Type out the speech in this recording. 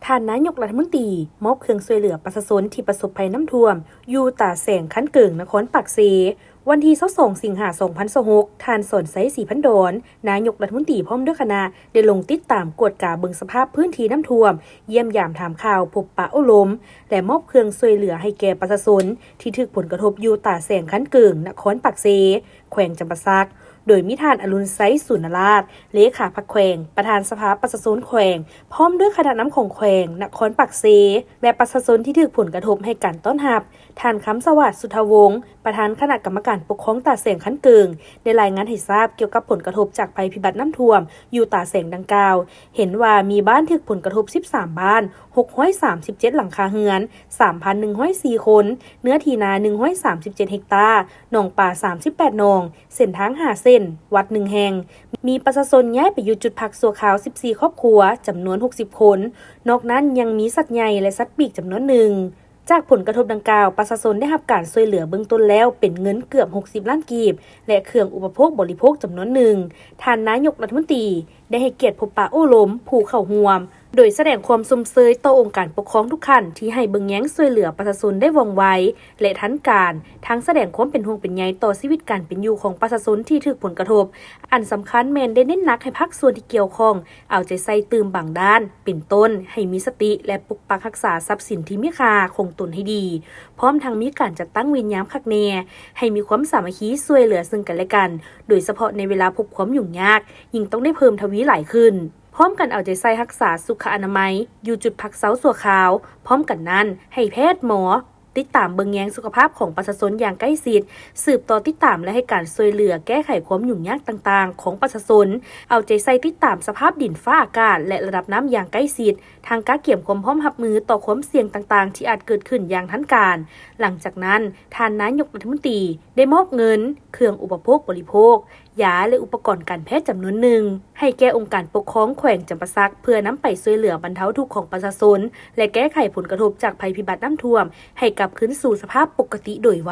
ທ່ານນາຍົກລັດຖະມົນຕີ ມອບເຄື່ອງຊ່ວຍເຫຼືອປະຊາຊົນທີ່ປະສົບໄພນ້ຳຖ້ວມ ຢູ່ຕາແສງ ຄັນເກີງ ນະຄອນປາກເຊ. ວັນທີຊາວສອງ ສິງຫາ ສອງພັນຊາວຫົກ, ທ່ານ ສອນໄຊ ສີພັນດອນ ນາຍົກລັດຖະມົນຕີ ພ້ອມດ້ວຍຄະນະ ໄດ້ລົງຕິດຕາມກວດກາເບິ່ງສະພາບພື້ນທີ່ນ້ຳຖ້ວມ, ຢ້ຽມຢາມຖາມຂ່າວ, ພົບປະໂອ້ລົມ ແລະ ມອບເຄື່ອງຊ່ວຍເຫຼືອໃຫ້ແກ່ປະຊາຊົນທີ່ຖືກຜົນກະທົບຢູ່ຕາແສງ ຄັນເກີງ ນະຄອນປາກເຊ, ແຂວງຈຳປາສັກ, ໂດຍມີທ່ານ ອະລຸນໄຊ ສູນນະລາດ ເລຂາພັກແຂວງ, ປະທານສະພາປະຊາຊົນແຂວງ, ພ້ອມດ້ວຍຄະນະນຳຂອງແຂວງນະຄອນປາກເຊ ແລະ ປະຊາຊົນທີ່ຖືກຜົນກະທົບໃຫ້ການຕ້ອນຮັບ. ທ່ານ ຄຳສະຫວາດ ສຸດທະວົງ ປະທານຄະນະກຳມະການປົກຄອງຕາແສງ ຄັນເກີງ ໄດ້ລາຍງານໃຫ້ຊາບກ່ຽວກັບຜົນກະທົບຈາກໄພພິບັດນ້ຳຖ້ວມຢູ່ຕາແສງດັ່ງກ່າວ. ເຫັນວ່າມີບ້ານຖືກຜົນກະທົບສິບສາມບ້ານ, ຫົກຮ້ອຍສາມສິບເຈັດຫຼັງຄາເຮືອນ, ສາມພັນໜຶ່ງຮ້ອຍສີ່ຄົນ, ເນື້ອທີ່ນາໜຶ່ງຮ້ອຍສາມສິບເຈັດເຮັກຕາ, ໜອງປາສາມສິບແປດໜອງ, ເສັ້ນທາງຫ້າເສັ້ນ, ວັດໜຶ່ງແຫ່ງ. ມີປະຊາຊົນຍ້າຍໄປຢູ່ຈຸດພັກຊົ່ວຄາວສິບສີ່ຄອບຄົວ, ຈຳນວນຫົກສິບຄົນ. ນອກນັ້ນຍັງມີສັດໃຫຍ່ ແລະ ສັດປີກຈຳນວນໜຶ່ງ. ຈາກຜົນກະທົບດັ່ງກ່າວ, ປະຊາຊົນໄດ້ຮັບການຊ່ວຍເຫຼືອເບື້ອງຕົ້ນແລ້ວເປັນເງິນເກືອບຫົກສິບລ້ານກີບ ແລະ ເຄື່ອງອຸປະໂພກບໍລິໂພກຈຳນວນໜຶ່ງ. ທ່ານນາຍົກລັດຖະມົນຕີໄດ້ໃຫ້ກຽດພົບປະໂອ້ລົມຜູ້ເຂົ້າຮ່ວມ, ໂດຍສະແດງຄວາມຊົມເຊີຍຕໍ່ອົງການປົກຄອງທຸກຂັ້ນທີ່ໃຫ້ເບິ່ງແຍງຊ່ວຍເຫຼືອປະຊາຊົນໄດ້ວ່ອງໄວ ແລະ ທັນການ, ທັງສະແດງຄວາມເປັນຫ່ວງເປັນໃຍຕໍ່ຊີວິດການເປັນຢູ່ຂອງປະຊາຊົນທີ່ຖືກຜົນກະທົບ. ອັນສຳຄັນແມ່ນໄດ້ເນັ້ນໜັກໃຫ້ພາກສ່ວນທີ່ກ່ຽວຂ້ອງເອົາໃຈໃສ່ຕື່ມບາງດ້ານ, ເປັນຕົ້ນ ໃຫ້ມີສະຕິ ແລະ ປົກປັກຮັກສາຊັບສິນທີ່ມີຄ່າຂອງຕົນໃຫ້ດີ, ພ້ອມທັງມີການຈັດຕັ້ງເວນຍາມຄັກແນ່, ໃຫ້ມີຄວາມສາມັກຄີຊ່ວຍເຫຼືອເຊິ່ງກັນແລະກັນ, ໂດຍສະເພາະໃນເວລາພົບຄວາມຫຍຸ້ງຍາກ, ຍິ່ງຕ້ອງໄດ້ເພີ່ມທະວີຫຼາຍຂຶ້ນ. ພ້ອມກັນເອົາໃຈໃສ່ຮັກສາສຸຂະອະນາໄມຢູ່ຈຸດພັກເຊົາຊົ່ວຄາວ. ພ້ອມກັນນັ້ນ, ໃຫ້ແພດ, ໝໍ ຕິດຕາມເບິ່ງແຍງສຸຂະພາບຂອງປະຊາຊົນຢ່າງໃກ້ຊິດ, ສືບຕໍ່ຕິດຕາມ ແລະ ໃຫ້ການຊ່ວຍເຫຼືອແກ້ໄຂຄວາມຫຍຸ້ງຍາກຕ່າງໆຂອງປະຊາຊົນ, ເອົາໃຈໃສ່ຕິດຕາມສະພາບດິນຟ້າອາກາດ ແລະ ລະດັບນ້ຳຢ່າງໃກ້ຊິດ, ທັງກະກຽມຄວາມພ້ອມຮັບມືຕໍ່ຄວາມສ່ຽງຕ່າງໆທີ່ອາດເກີດຂຶ້ນຢ່າງທັນການ. ຫຼັງຈາກນັ້ນ, ທ່ານນາຍົກລັດຖະມົນຕີໄດ້ມອບເງິນ, ເຄື່ອງອຸປະໂພກບໍລິໂພກ, ຢາ ແລະ ອຸປະກອນການແພດຈຳນວນໜຶ່ງ ໃຫ້ແກ່ອົງການປົກຄອງແຂວງຈຳປາສັກ ເພື່ອນຳໄປຊ່ວຍເຫຼືອບັນເທົາທຸກຂອງປະຊາຊົນ ແລະ ແກ້ໄຂຜົນກະທົບຈາກໄພພິບັດນ້ຳຖ້ວມ ໃຫ້ກັບຄືນສູ່ສະພາບປົກກະຕິໂດຍໄວ.